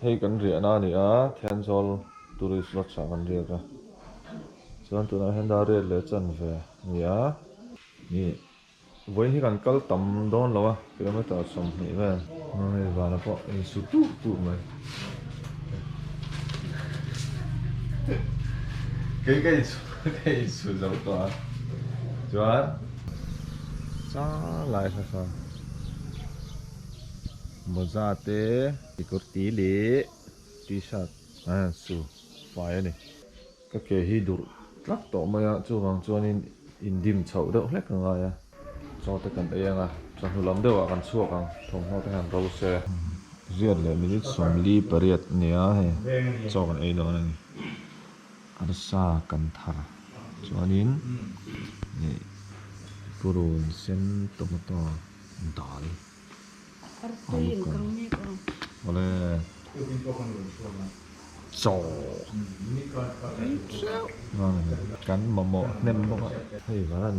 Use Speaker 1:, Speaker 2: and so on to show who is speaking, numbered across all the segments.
Speaker 1: Hei kan riahna a ni a, Thenzawl Tourist Lodge ah kan riak a. Chuan tunah hian dar riat leh chanve a ni a. Ih vawiin hi kan kal tam dawn lo a, kilometer 20 vel. Hei vana pawh insu tuk tuk mai. Kei ka insu ka insu zo tawh a. Chuan chang lai hla hla. Mawza te kurti leh t-shirt an han su fai a ni. Ka ke hi durh tlat tawh mai a, chuvang chuanin indim chhoh deuh hlek a ngai a. Chaw te kan ei ang a, chawhnu lam deuhah kan chhuak ang, thawmhnaw te han ro se. Riat leh minute 48 a ni a, hei chaw kan ei dawn a ni. Arsa kan thar chuanin ih purun sen tomato dal alu kan awle chaw kan mamawh hnem bawk a hei van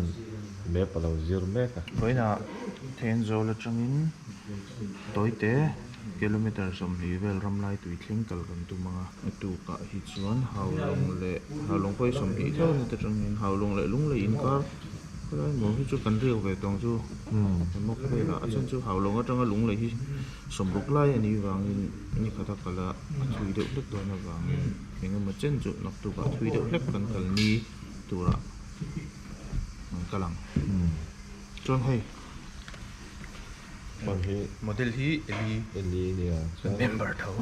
Speaker 1: map a lo zir mek a.
Speaker 2: Vawiinah Thenzawl atangin tawite kilometer 20 vel ramlai tui thleng kal kan tum ang a. A tukah hi chuan Haulawng leh Haulawng pawh hi 20 tho a ni ta tangin Haulawng leh Lunglei inkar khawlai maw hi chu kan riak ve tawng chu emaw khawvelah a chhan chu Haulawng atanga Lunglei hi 60 lai a nih vangin ni khata kal a a thui deuh hlek dawn avangin eng emaw chen chu naktukah thui deuh hlek kan kal ni turah an kal ang. Chuan hei model hi Eli
Speaker 1: Eli nia
Speaker 2: chuan member tho.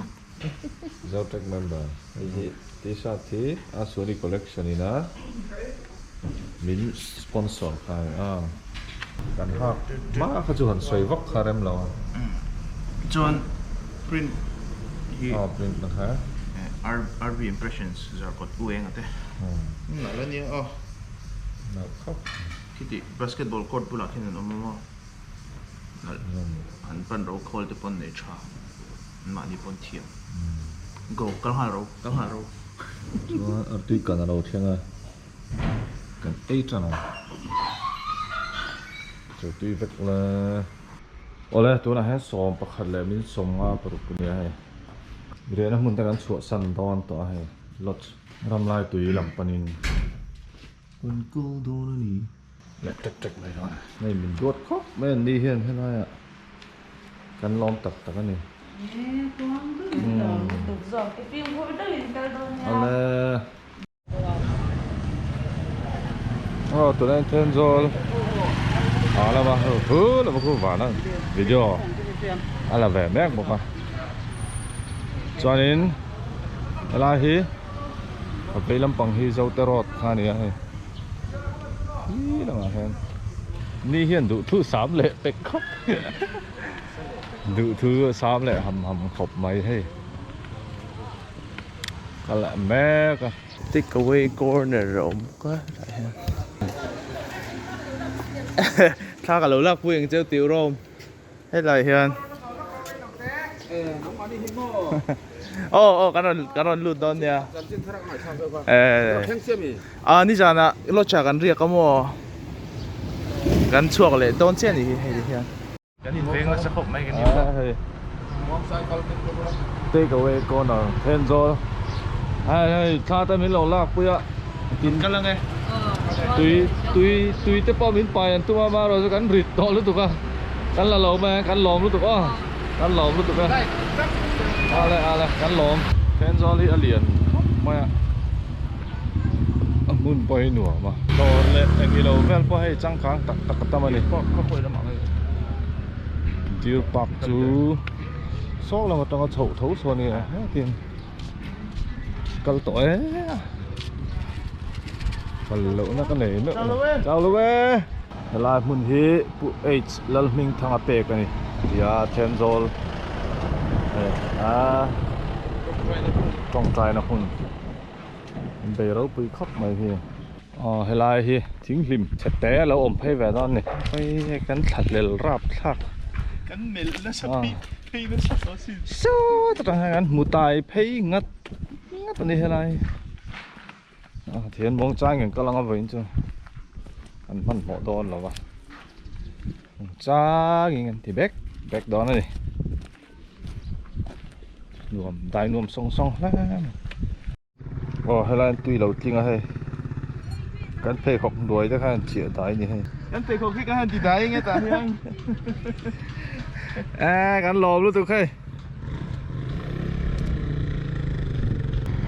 Speaker 1: Zotek member hei hi t-shirt hi a Sony collection in a min sponsor kha a ni a kan hak hma kha chu han sawi vak kha rem lo a.
Speaker 2: Chuan print hi
Speaker 1: aw print na kha
Speaker 2: RB impressions zarkawt u eng ate nalh a nia aw
Speaker 1: nalh khawp.
Speaker 2: Khiti basketball court bulah khian an awm a maw nalh an pan ro khawl te pawn nei tha an mahni pawn thiam go kal nghal ro kal nghal ro.
Speaker 1: Chuan artui kan a lo thleng a kan ei tan ang chu tui vek ula awle tunah hian 11 leh min 56 a nia hei riahna hmun te kan chhuahsan dawn tawh a hei lodge ramlai tui lam panin.
Speaker 2: Kan kal dawn a ni.
Speaker 1: Leh tek tek mai dawn a. Hei min duat khawp mai an ni hian helaiah kan lawm tak tak a ni. Awle. Aw tunah hian Thenzawl ah lama hei hu lama khu van a video a la ve mek bawk a chuanin helai hi. A vei lampang hi Zote road kha a ni a hei khi lamah hian ni hian duhthu sam leh pek khawp duhthu sam leh ham ham khawp mai hei ka leh mek a.
Speaker 2: Take away corner a awm bawk a hetah hian thla ka lo lak pui ang cheu tih rawm. Helai hian aw aw kan rawn kan rawn lut dawn nia a nizanah lodge ah kan riak a maw kan chhuak leh dawn chiah a nih hi hei ti hian kan inveng nasa khawp mai kan inla
Speaker 1: hei take away corner Thenzawl hei hei thla te min lo lak pui a
Speaker 2: tin kal ang e
Speaker 1: tui tui tui te pawh min pai an tum a amaherawhchu kan rit tawh lutuk a kan la lo mai a kan lawm lutuk aw kan lawm lutuk a ale ale kan lawm Thenzawl hi a lian khawp mai a a hmun pawh hi nuam a dawr leh eng ilo vel pawh hei changkang tak tak a tam a ni deer park chu saw lam atanga chhoh tho saw a ni a hetin. Kal tawh e kal lohna ka nei meuh lo chau lo e helai hmun hi Pu H Lalhmingthanga pek a ni tia Thenzawl hei a tawngtaina hun an bei ropui khawp mai hi aw helai hi thinghlim chhe te a lo awm phei ve dawn a ni hei kan thlahlel rap thlak
Speaker 2: kan melh nasa phei phei nasa tawh asin
Speaker 1: sawt atang hian kan hmu tai phei ngat ngat a ni helai a thian muang chang in kal anga vawiin chu an hmanhmawh dawn lo va muang changin an ti bek bek dawn a ni. Nuam dai nuam sawng sawng hle mai. Aw helai tui lo tling a hei kan pheikhawk hnuai te khan chiah dai ni hei.
Speaker 2: Kan pheikhawk hi kan han ti dai nge tah hian.
Speaker 1: E kan lawm lutuk hei.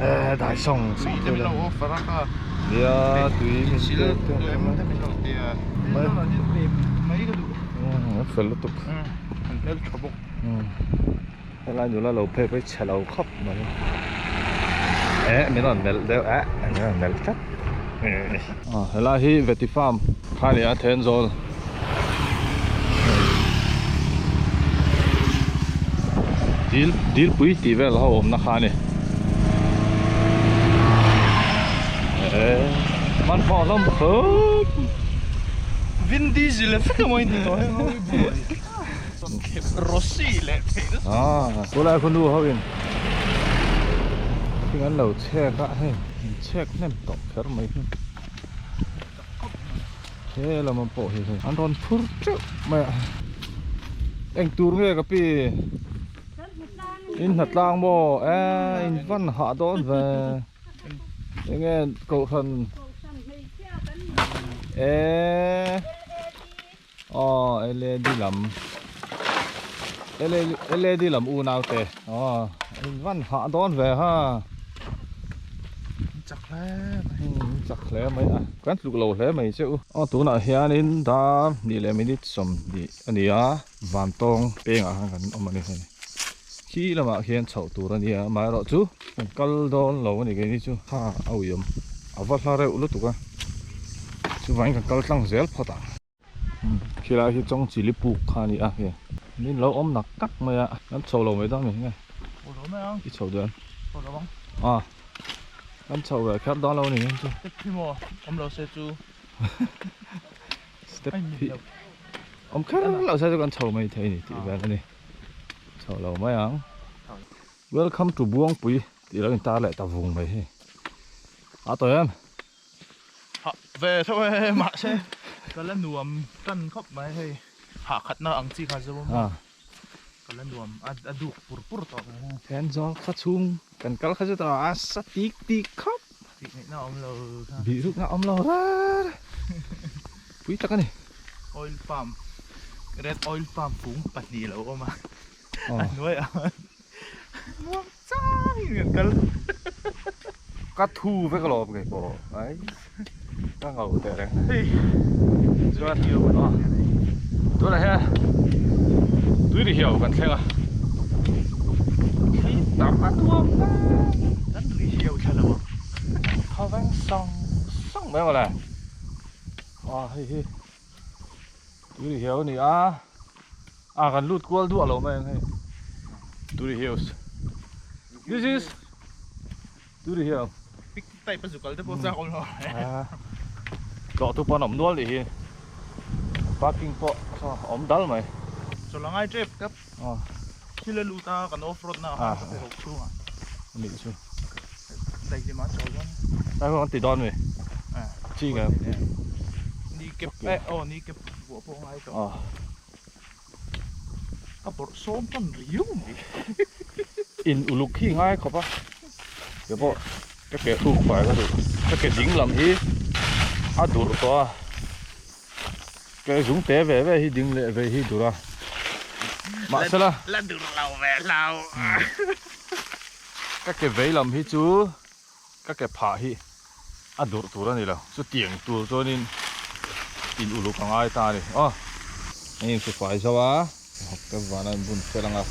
Speaker 1: E dai sawng sawng
Speaker 2: te min lo offer a kha.
Speaker 1: Nia tui min
Speaker 2: sil tui em te min lo tia. Mai mai ka duh.
Speaker 1: A fel lutuk.
Speaker 2: An hmel tha bawk.
Speaker 1: Helai nula lo phei pawh hi chhe lo khawp mai eh min rawn melh deuh eh min rawn melh tlat ah helai hi veti farm kha a ni a Thenzawl dil dilpui tih vel ho awmna kha a ni eh hmanhmawh hlawm khawp
Speaker 2: Vin Diesel a vek emaw in ti tawh heng ho hi buai.
Speaker 1: Tunlai khu nu ho in thing an lo chhek a hei in chhek hnem tawh kher mai hi he lam pawh hi hei an rawn phur teuh mai a eng tur nge ka pi in hnatlang maw e in van hah dawn ve enge kohhran e. Aw led lam led lam unau te aw in van hah dawn ve ha
Speaker 2: chak hle mai
Speaker 1: chak hle mai a kan tluk lo hle mai che u aw tunah hianin dar hnih leh minute sawmhnih a ni a vantawng pengah khan kan awm a ni hei khi lamah khian chhoh tur a ni a amaherawhchu kan kal dawn lo a ni keini chu ha a uiawm a va hla reuh lutuk a chuvangin kan kal tlang zel phawt ang. Khilai hi chawng chili puk kha a ni a hei min lo awm nak tak mai a kan chho lo mai dawn mi nge i chho duh em a kan chho ve kher dawn lo a ni chu
Speaker 2: step hi maw awm lo se chu
Speaker 1: step hi awm kher lo se chu kan chho mai thei a ni tih vel a ni chho lo mai ang welcome to Buangpui tih lo intar leh ta vung mai hei a tawi em.
Speaker 2: Hah ve tho e mahse ka la nuam tan khawp mai hei hah khatna ang chi kha zo a ka la nuam a duk pur pur tawh mai hei.
Speaker 1: Then zawng kha chhung kan kal kha chu tawh a sa tik tik khawp.
Speaker 2: Bih ngaihna awm lo kha.
Speaker 1: Bih rukna awm lo rar pui tak a ni.
Speaker 2: Oil palm red oil palm kung pahnih lo awm a a hnuaiah nuam Changin kan kal.
Speaker 1: Ka thu vek alawm kei pawh ai ka ngau teh reng.
Speaker 2: Hei
Speaker 1: chuan tunah hian tui ri hiau kan thleng a. Thli tam a nuam hle.
Speaker 2: Kan ri hiau thla lo ang.
Speaker 1: Thawveng sang sang mai mawle. A hei hi tui ri hiau a ni a. A kan lut kual duah lo mai ang hei. Turi Hills. This is Turi Hill.
Speaker 2: Pic type a zukal te pawh chak awm lo.
Speaker 1: Tlawh tu pawn awm nual nih hi. Parking pawh awm dal mai.
Speaker 2: Chawlh a ngai tep tap. Thil a lut a kan off road na ah khan ka pe ho chhung ah.
Speaker 1: Anih chu.
Speaker 2: Daihlim ah chawl dawn.
Speaker 1: Ai hawng an ti dawn mi. Chi nge.
Speaker 2: Ni kep eh aw ni kep buah pawh ngai tawh. Ka bawrh sawm tan riau mai.
Speaker 1: In uluk hi ngai khawp a. Ke pawh ka ke hruk fai ka duh. Ka ke ding lam hi a durh tawh a. Ke zung te ve ve hi ding leh ve hi durh a. Mahsela.
Speaker 2: La durh lo ve hlau.
Speaker 1: Ka ke vei lam hi chu ka ke phah hi a durh tur a ni lo chutiang tur chuanin in uluk a ngai ta a ni aw hei in fai zo a hawk te vana in bun fel ang a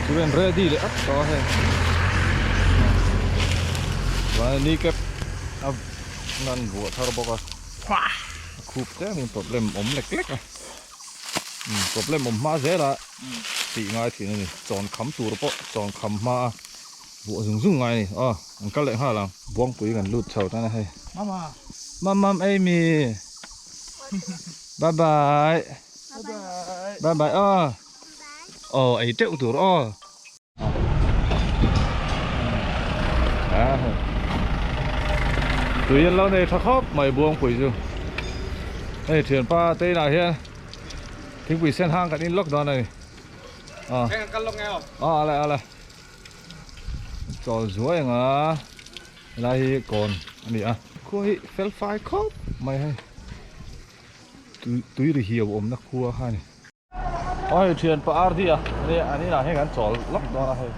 Speaker 1: chuan ready leh at tawh a hei vana ni kep a nan vuah thar bawk a a khup tlem in problem awm lek lek a problem awm hma zel a tih ngai thin a ni chawn kham tur pawh chawn kham hma a. Buah zung zung ngai a ni. Aw, an kal leh nghal ang. Buangpui kan lut chho tan a hei.
Speaker 2: Mama.
Speaker 1: Mam mam Amy. Bye bye.
Speaker 2: Bye bye.
Speaker 1: Bye bye aw. Aw, ei teuh tur aw. Tui an lo nei tha khawp mai Buangpui chu. Hei thianpa te inah hian thingpui sen hang kan in lawk dawn a ni. Ah. Ah ale ale. Chawl zuai anga helai hi kawn a ni a. Khua hi fel fai khawp mai hei. Tui tui ri hiau awmna khua kha a ni. Aw hei thian pa RD a ani an inah hian kan chawl lawk dawn a hei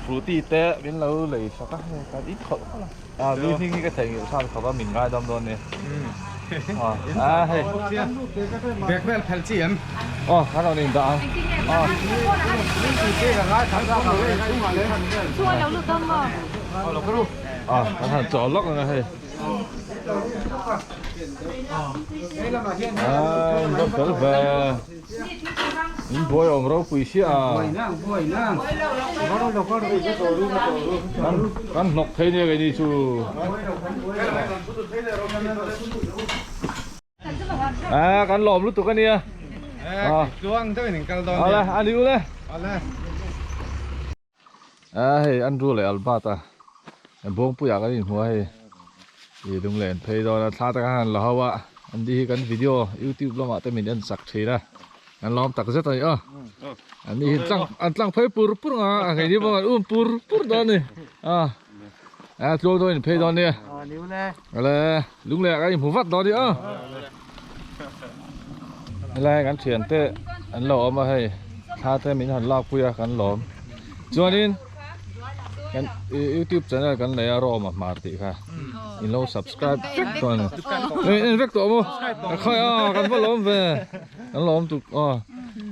Speaker 1: Frooti te min lo lei sak a hei kan in khawlh khawlh a ah mi hming hi ka theihnghilh thlak khawp a min ngaidam dawn nia ah ah hei
Speaker 3: Bag vel phelh chi em?
Speaker 1: Aw kan rawn in dah ang ah ah kan han chawl lawk ang a hei. In va fel ve in buai awm ropui sia kan hnawk thei nia keini chu a kan lawm lutuk ania ale ani ule A hei Andrew leh Albert a Buangpuiah kan inhmu a hei ih lung leh an phei dawn a thla taka han la ho a an ni hi kan video youtube lamah te min en sak thin a an lawm tak zet a ni aw an ni hi tlang an tlang phei pur pur ang a keini pawh an um pur pur dawn a ni a a tluang dawn in phei dawn nia ale lung leh ah kan inhmu vat dawn a ni aw Helai kan thiante an lo awm a hei thla te min han lak pui a kan lawm chuanin kan youtube channel kan nei a Roma hmar tih kha in lo subscribe vek tawh a ni en en vek tawh maw ka khai a kan va lawm ve kan lawm tuk aw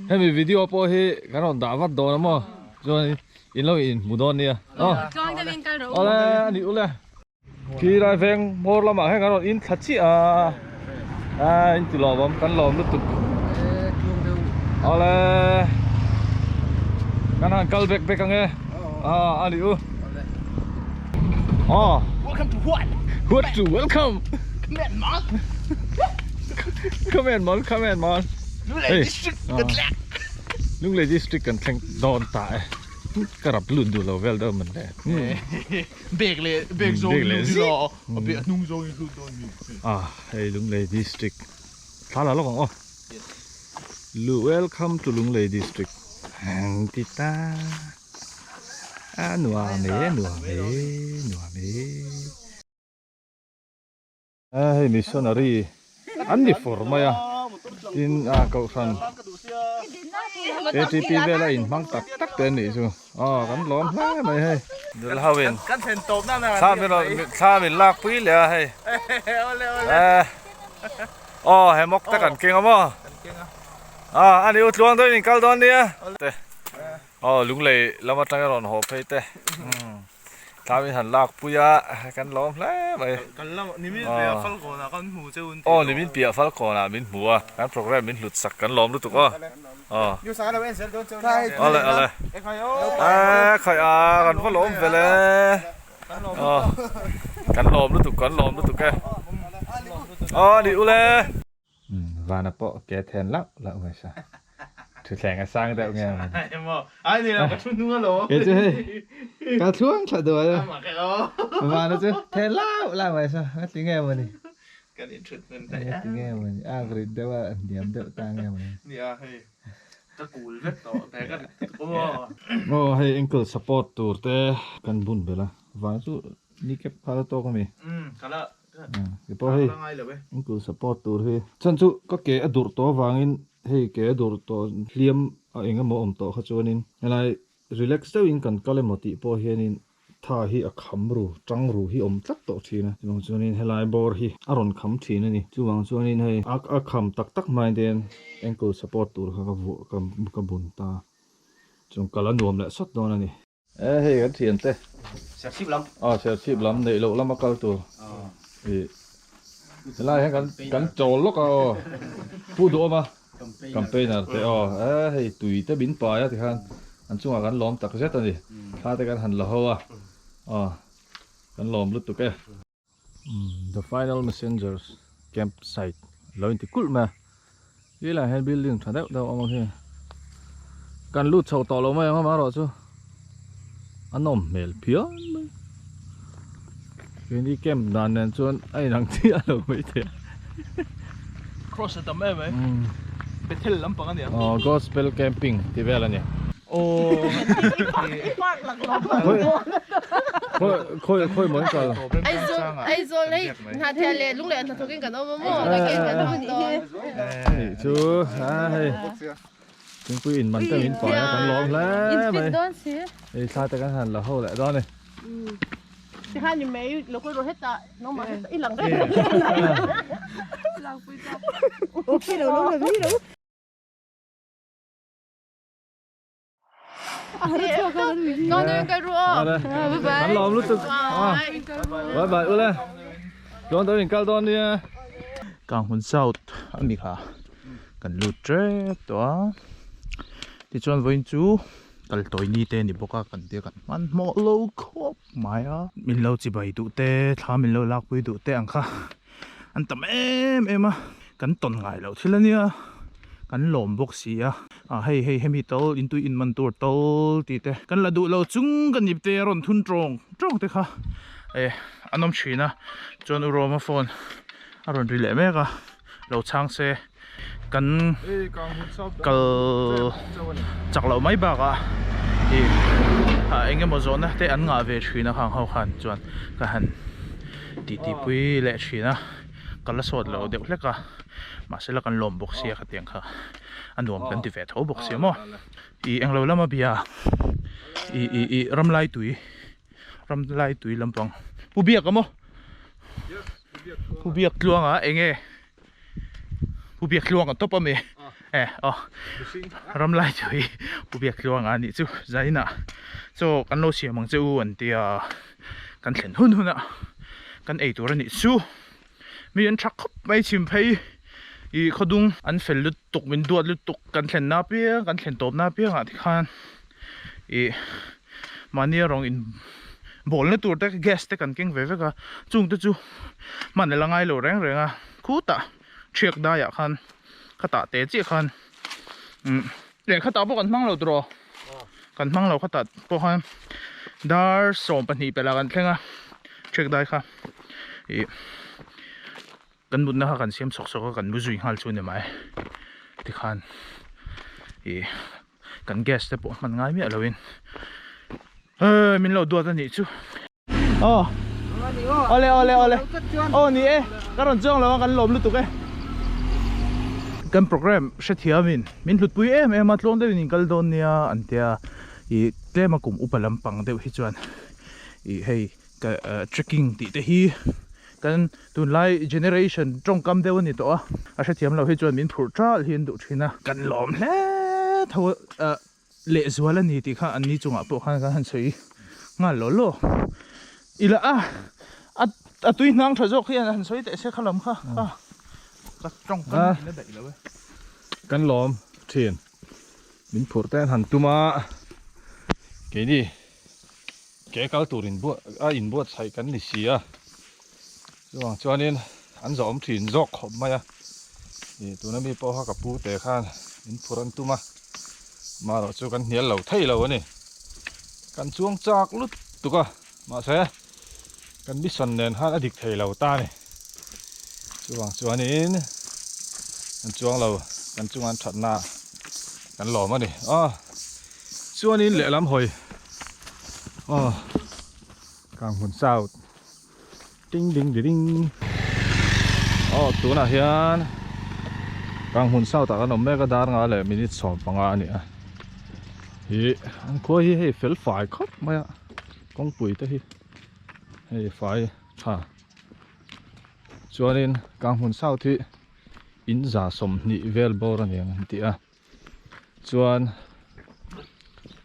Speaker 1: hemi video pawh hi kan rawn dah vat dawn a maw chuanin in lo inhmu dawn nia aw awle a nih ule. Khi lai veng hmawr lamah hian kan rawn in thla chiah a a in ti lawm awm kan lawm lutuk awle kan han kal bek bek ange a a ni u aw
Speaker 3: Welcome to what?
Speaker 1: What to welcome?
Speaker 3: Come in man.
Speaker 1: Come in man, come in man.
Speaker 3: Lunglei district kan thleng.
Speaker 1: Lunglei district kan thleng dawn ta e. Ka rap lut duh lo vel deuh man le.
Speaker 3: Bag leh bag zawng in lut ila a bag a hnung zawng in lut dawn mi.
Speaker 1: Ah hei Lunglei district thla la lawk ang aw. Lu welcome to Lunglei district ang ti ta a nuam e nuam e nuam e. Hei missionary an ni fur mai a tin a kohhran atp vela inhmang tak tak te an nih chu aw kan lawm hle mai hei nula ho in thla min lak pui leh a hei aw hemawk te kan keng a maw a ani u tluang deuhin in kal dawn nia aw lunglei lam atanga rawn haw phei te. Thlam in han lak pui a, kan lawm hle mai.
Speaker 3: Kan la nimin piah Falkawnah kan hmu che un
Speaker 1: tih Aw nimin piah Falkawnah min hmu a, kan program min hlut sak kan lawm lutuk aw. Aw. Awle awle. Eee khaih a kan va lawm vel e. Aw. Kan lawm lutuk kan lawm lutuk e. Aw ni ule. Vana pawh ke then lauh lauh mai sa. Thuthleng a sang deuh nge ang.
Speaker 3: Emaw, ai ni lo ka thu hnung alo.
Speaker 1: Ke chu hei, ka thluang thla duai a. Vana chu then lauh lauh mai sa, a ti nge mawni.
Speaker 3: Kan in thut hmun daih a.
Speaker 1: A ti nge mawni, a rit deuh a, hniam deuh ta nge mawni.
Speaker 3: Nia hei, ka kul vek tawh, bag a rit tuk aw.
Speaker 1: Aw hei ankle support tur te kan bun belh a, vana chu kneecap kha la tawk ami.
Speaker 3: Umm, ka la
Speaker 1: Kei pawh hei ankle support tur hi chhan chu ka ke a durh tawh avangin hei ke a durh tawh hliam a eng emaw awm tawh kha chuanin helai relax deuhin kan kal emaw tih pawh hianin tha hi a kham ru tang ru hi awm tlat tawh thin a chuvang chuanin helai bawr hi a rawn kham thin a ni chuvang chuanin hei a kham tak tak hmain te hian ankle support tur kha ka vuah ka bun ta chuan kal a nuam leh sawt dawn a ni. E hei kan thian te.
Speaker 3: Serchhip lam.
Speaker 1: Aw serchhip lam neih loh lama kal tur. Ih helai hian kan kan chawl lawk a aw. Pu duh awm a. Campaigner te aw. E hei tui te min pai a tikhan an chungah kan lawm tak zet a ni. Thla te kan han la ho a. Aw kan lawm lutuk e. The final messengers camp site lo inti kulh mai a ti lai hian building tha deuh deuh a awm ang hi kan lut chho tawh lo mai ang amaherawh chu a nawm hmel phian mai keini camp dan nen chuan a inang chiah lo maithei a
Speaker 3: cross a tam em mai. Bethel lampang a nia.
Speaker 1: Aw gospel camping tih vel a ni.
Speaker 3: Aw.
Speaker 1: Khawi khawi khawi maw in kal.
Speaker 4: Aizawl Aizawl hei hnahthial leh lungleh hnathawk in kan awm a maw ka ke kan awm dawn.
Speaker 1: Anih chu a hei thingpui in man te min pai a kan lawm hle mai. Hei thla te kan han la ho leh dawn a ni.
Speaker 4: Tikhan ni mai lo kal rawh hetah nangmah hetah i lang reng
Speaker 1: Kan lawm lutuk bye bye ule chuan tawh in kal dawn nia.
Speaker 2: Kanghmun South a mi kha kan lut tep tawh a tichuan vawiin chu kal tawi ni te a ni bawk a kan tia kan hmanhmawh lo khawp mai a. Min lo chibai duh te thla min lo lakpui duh te ang kha an tam em em a kan tawn ngai loh thil a nia kan lawm bawk si a ah hei hei hemi tal intui in man tur tal tih te kan la duh lo chung ka nip te a rawn thun tawng tawng te kha eh an awm thin a chuan u Roma phone a rawn ri leh mek a lo chhang se kan kal chak loh mai bakah ih ah eng emaw zawhna te an ngah ve thin a khang ho khan chuan ka han titi pui leh thin a ka la sawt lo deuh hlek a mahse la kan lawm bawk sia khatiang kha a nuam kan ti ve tho bawk sia maw ih englo lama bia ih ih ih ramlai tui ramlai tui lampang pu biak a maw pu biak tluanga eng nge. Pu Biaktluanga tawp a mi e aw ramlai chu hi Pu Biaktluanga a nih chu zainah chaw kan lo siam ang che u an tia kan thlen hun hun a kan ei tur a nih chu mi an tha khawp mai chhim phei ih khawdung an fel lutuk min duat lutuk kan thlen na apiang kan thlen tawp na apiang ah tikhan ih mahni a rawng in bawl na tur te gas te kan keng ve vek a chung te chu hman a la ngai lo reng reng a khutah thiak daiah khan khatah te chiah khan umm leh khatah pawh kan hmang lo tawh kan hmang lo khatah pawh khan dar 12 pelh ah kan thleng a thiak dai kha ih kan mutna kha kan siam sawk sawk a kan mu zui nghal chu a ni mai tikhan ih kan gas te pawh hman ngai miah loin eh min lo duat a nih chu aw awle awle awle aw ni e ka rawn chuang lo a kan lawm lutuk e kan program hrethiamin min hlutpui em em a tluang deuhin in kal dawn nia an tia ih tlema kum upa lampang deuh hi chuan ih hei ka trekking tih te hi kan tunlai generation tawngkam deuh a ni tawh a a hrethiam lo hi chuan min phurh ṭalh hi an duh ṭhin a kan lawm hle tho a lehzual a ni tih kha an ni chungah pawh khan kan han sawi nghal law law ila a a tui hnang tha zawk hian han sawi teh se kha lam kha a ka tawngkam in a daih lo e
Speaker 1: kan lawm ṭhin min phurh te an han tum a keini Ke kal tur inbuat a inbuatsaih kan ni si a, chuvang chuanin an zawhawm thin zawk khawp mai a, ih tuna mi pawh kha ka pu te khan in phur an tum a, amaherawh chu kan hnial lo thei lo a ni, kan chuang chak lutuk a, mahse kan mission nen khan a dik thei lo ta a ni, chuvang chuanin kan chuang lo kan chunga an thatna kan lawm a ni aw. Chuanin lehlam hawi aw Kanghmun South ding ding di ding aw tunah hian Kanghmun South ah kan awm mek a dar nga leh minute 15 a ni a ih an khua hi hei fel fai khawp mai a kawngpui te hi hei fai tha chuanin Kanghmun South hi in 120 vel bawr a ni ang an ti a. Chuan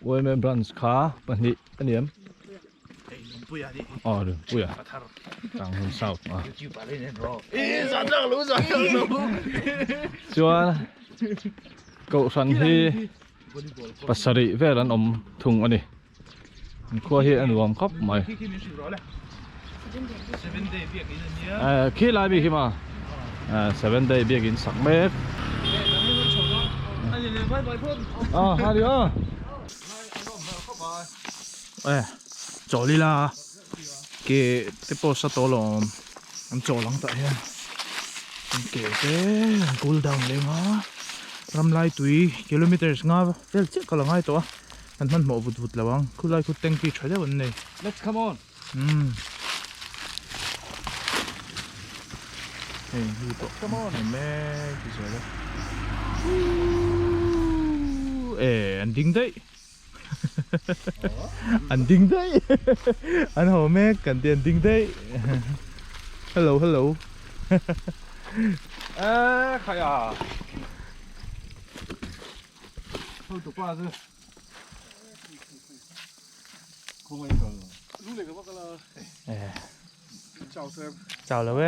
Speaker 1: UMA branch kha pahnih a ni em? Aw Rinpuia Tanghmun South a. Chuan Kohhran hi pasarih vel an awm thung a ni. An khua hi a nuam khawp mai. Khi lai mi khi ma seven day biakin sak mek. Ah ha ri a.
Speaker 2: Eh chawl ila ke te pawh sa tawh lawm an chawl ang tah hian an ke te an cool down leh ema. Ramlai tui kilometers nga vel chiah ka la ngai tawh a, kan hmanhmawh vut vut lo ang, khulai khu tanky tha deuh an nei.
Speaker 3: Let's come on.
Speaker 2: Umm. Hei hi pawh come on mek ti zel a. Ooh eh an ding daih. An ding daih. An haw mek kan ti an ding daih. Hello hello.
Speaker 1: Eh khai a.
Speaker 2: Chau lo e.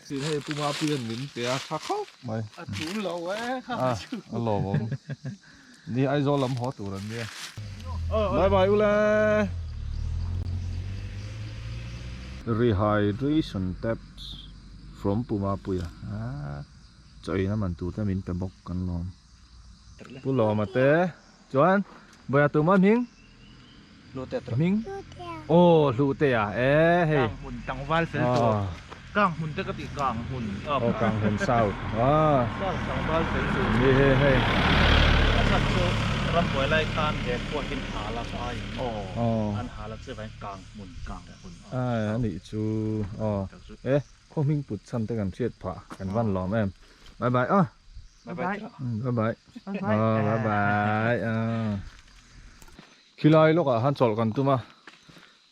Speaker 1: Tin hei Puma pian min pe a tha khawp mai.
Speaker 3: A tul lo e.
Speaker 1: A a lawm awm. Ni Aizawl lam haw tur an nia. Bye bye ule. Rehydration tabs from Puma Puia. Chaw in a man tur te min pe bawk kan lawm. Pu Lawma te chuan Bawia tuma hming? Hming? Aw Hlute a e hei.
Speaker 2: Kang hmun tlangval fel tur. Kang hmun te ka tih kang hmun.
Speaker 1: Aw kang hmun south.
Speaker 2: Kang tlangval fel tur.
Speaker 1: Ni hei hei.
Speaker 5: A chhan chu rambuai lai khan he khua hi an hal a vai in an hal a chuvangin kang hmun kang hmun.
Speaker 1: A nih chu aw e khaw hming put chhan te kan hriat phah kan van lawm em. Bye bye aw.
Speaker 5: Bye bye.
Speaker 1: Bye bye. Bye bye. Khilai lawkah khan chawlh kan tum a.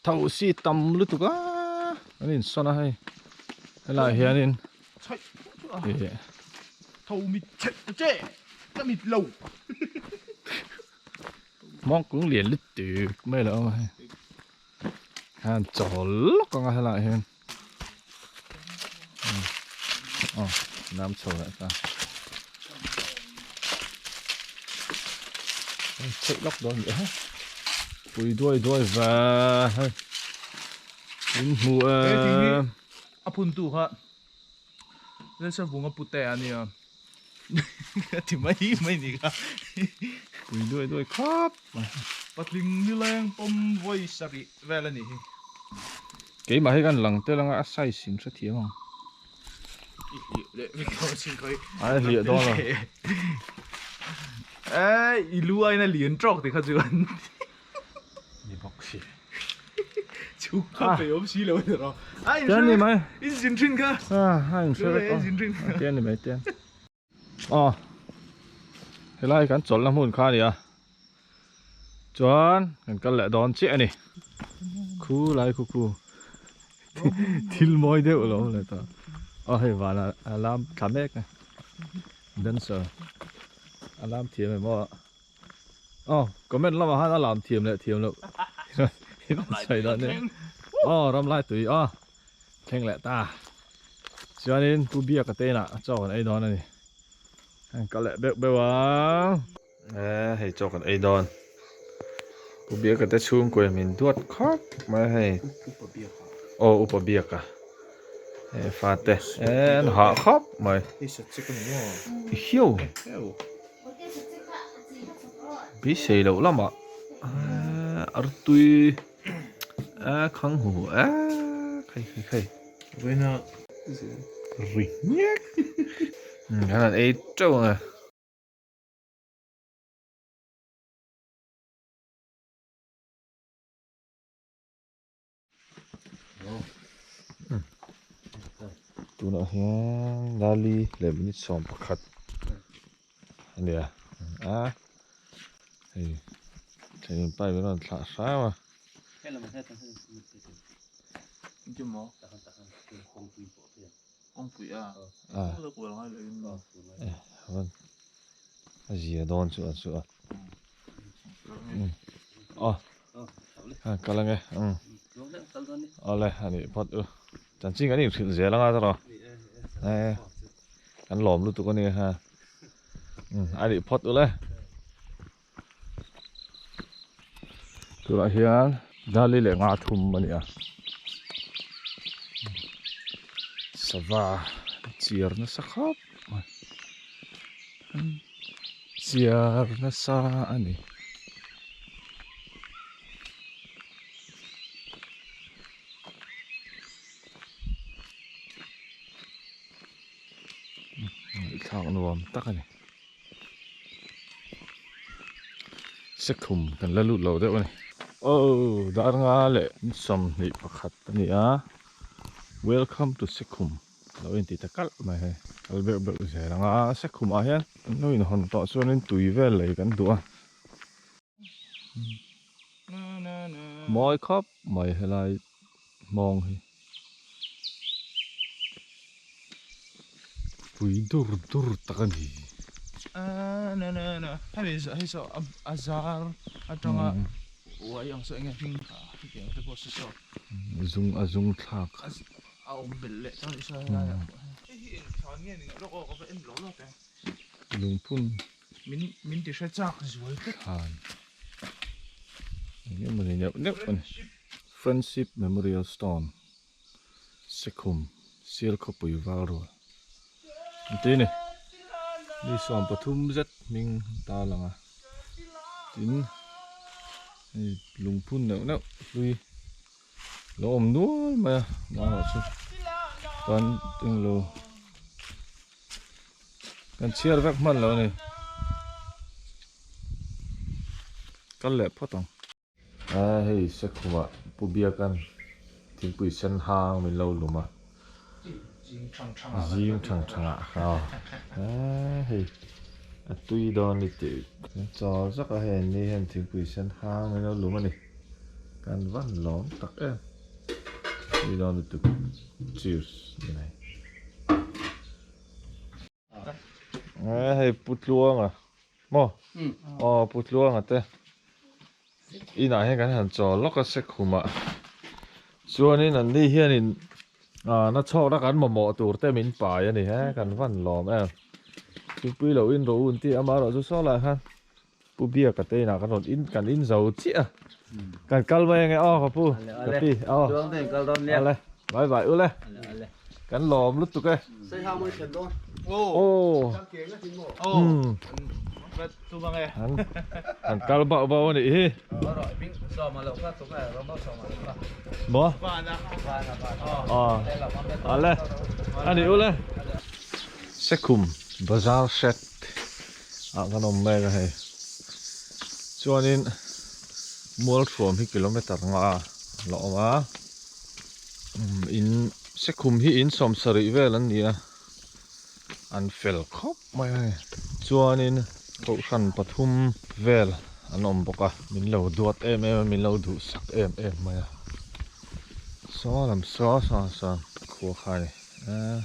Speaker 1: Tho si tam lutuk a. An insawn a hei. Helaiah hianin.
Speaker 3: Tho mit chhe che. Ka mit lo.
Speaker 1: Mawng kung lian lutuk mai lo awm a hei. Khan chawl lawk ang a helaiah hian. Aw nam chho leh ta chheih lawk dawn leh ha pui duai duai ve hei in hmu e
Speaker 2: a phun tu kha Lalsa vunga pute a nia ka ti mai mai ni kha
Speaker 1: pui duai duai khawp mai
Speaker 2: patling nileng pawm vawi sarih vel a nih hi.
Speaker 1: Keimah hi kan lang tel anga a size in hrethiam ang.
Speaker 2: I hliah leh vek dawn sin khawi.
Speaker 1: A hliah dawn lo.
Speaker 2: Eh i lu aina lian tawk ti kha chuan.
Speaker 1: Ni bawk si.
Speaker 2: Chu kha pe awm si lo ni rawh. A in
Speaker 1: Tian ni mai.
Speaker 2: In zin thin kha.
Speaker 1: A in hre vek
Speaker 2: In zin thin.
Speaker 1: Tian ni mai tian. Aw helai kan chawlhna hmun kha a ni a chuan kan kal leh dawn chiah a ni khu lai khu khu thil mawi deuh lo awm leh tawh aw hei van a lam thla mek a dancer a lam thiam em aw aw comment lamah khan a lam thiam leh thiam loh i rawn sawi dawn nia aw ramlai tui aw. Thleng leh ta. Chuanin Pu Biaka te inah chaw kan ei dawn a ni. An kal leh beuh beuh a. E hei chaw kan ei dawn. Pu Biaka te chhungkua min duat khawp mai a hei.
Speaker 2: Upa Biaka.
Speaker 1: Aw Upa Biaka. E fate e an hah khawp mai.
Speaker 2: Hei sat che ka ni maw?
Speaker 1: Hiu. Beisei loh lamah artui. A khang hu a khai khai khai
Speaker 2: Vawiina
Speaker 1: ri hniak kan han ei teuh ang e. Tunah hian Lali leh minute 11 a nia a. Hei then pipe an rawn thlah hram a. A zia dawn chu a chu a. Aw kal ange awle a nih phawt u. Chanchin kan inhrilh zel anga tawh e kan lawm lutuk a nia ha a nih phawt ule tunah hian dali leh nga thum a ni a sava chiar nasa khawp mai chiar nasa a ni. Ngaihthlak nuam tak a ni. Sekhum kan la lut lo deuh a ni. Aw dar nga leh 21 a ni a, Welcome to Sekhum lo inti ta kalh mai hei. Kal beuh beuh zel ang a, Sekhum ah hian an lo inhawn tawh chuanin tui vel lei kan duh a. Mawi khawp mai helai hmawng hi. Pui dur dur tak a ni.
Speaker 3: Hemi hei saw a zar atanga uai ang saw enge hming kha hetiang te pawh saw saw.
Speaker 1: Zung a zung thlak.
Speaker 3: A awm belh leh chuan i saw helai ah pawh hian. Hei hi eng thlan nge ni lawk aw ka va en lo lawk e.
Speaker 1: Lungphun.
Speaker 3: Min min ti hre chak zual tlat.
Speaker 1: Thlan. Eng emaw ni neuh neuh a ni. Friendship Memorial Stone, Sekhum, Sial khawpui val rual an ti a ni. Mi 13 zet hming an ta lang a, tin hei lungphun neuh neuh hlui lo awm nual mai a, mahrawh chu kan englo kan chhiar vek hman lo a ni. Kal leh phawt ang. A hei Sekhumah Pu Biakan thingpui sen hang min lo lum a. Zing thang thang ah kha aw. A hei a tui dawn ni tih. Chaw zak a hei an ni hian thingpui sen hang min lo lum a ni. Kan van lawm tak em. Tui dawn lutuk. Cheers ni mai. A hei Pu Tluanga maw aw Pu Tluanga te inah hian kan han chawl lawk a Sekhumah chuanin an ni hianin ah na chhawkna kan mamawh tur te min pai a ni he kan van lawm em thingpui lo in rawh u an ti a amaherawhchu saw lai khan Pu Biaka te inah kan rawn in kan in zo chiah a kan kal mai ange aw ka pu ka pi aw ale bye bye ule kan lawm lutuk e aw an kal bauh bauh a nih hi maw aw ale ani ule Sekhum bazar shed ah kan awm mek a hei chuanin mualthuam hi kilometer nga a la awm a in sekhum hi in 70 vel an ni a an fel khawp mai a ni chuanin kohhran pathum vel an awm bawk a min lo duat em em a min lo duhsak em em mai a saw lam saw saw sawn khua kha a ni eh.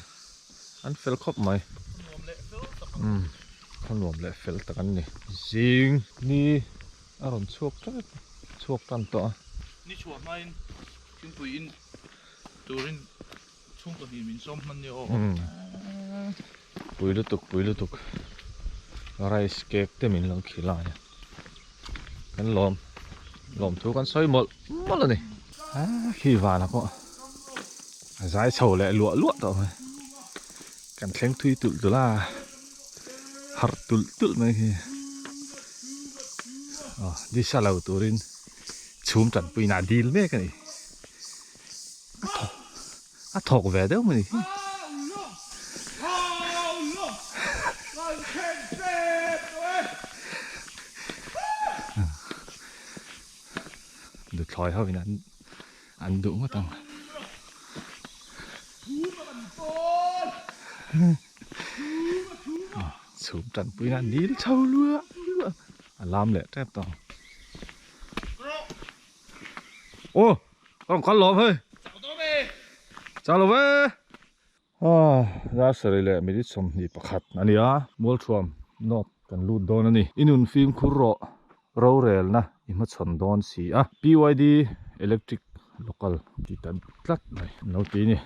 Speaker 1: An fel khawp mai. Umm khaw nuam leh fel tak an ni. Zing ni a rawn chhuak tep chhuak tan tawh a.
Speaker 3: Ni chhuah hmain thingpui in turin chhungkaw hnih min sawm hman nia aw.
Speaker 1: Umm pui lutuk pui lutuk rice cake te min lo khilai a kan lawm lawm thu kan sawi mawlh mawlh a ni. A khi vanah pawh. A zai chho leh luah luah tawh mai. Kan thleng thui tulh tulh a, harh tulh tulh mai khi. Aw nisa lo turin chhum tanpuina a dil mek a ni. A thawk a thawk ve deuh mai ni khi. Duthlawi ho in an An duh ngawt ang. Chhum tanpui na nil chho luah luah a lam leh tep tawh ang. Aw ka rawn kal lawm hei. Chak lo ve. Aw nursery leh minute 21 a ni a Mualthuam North kan lut dawn a ni. I nun fimkhur rawh rorelna i hmachhawn dawn si a. PYD electric local ti ta tlat mai an lo ti ni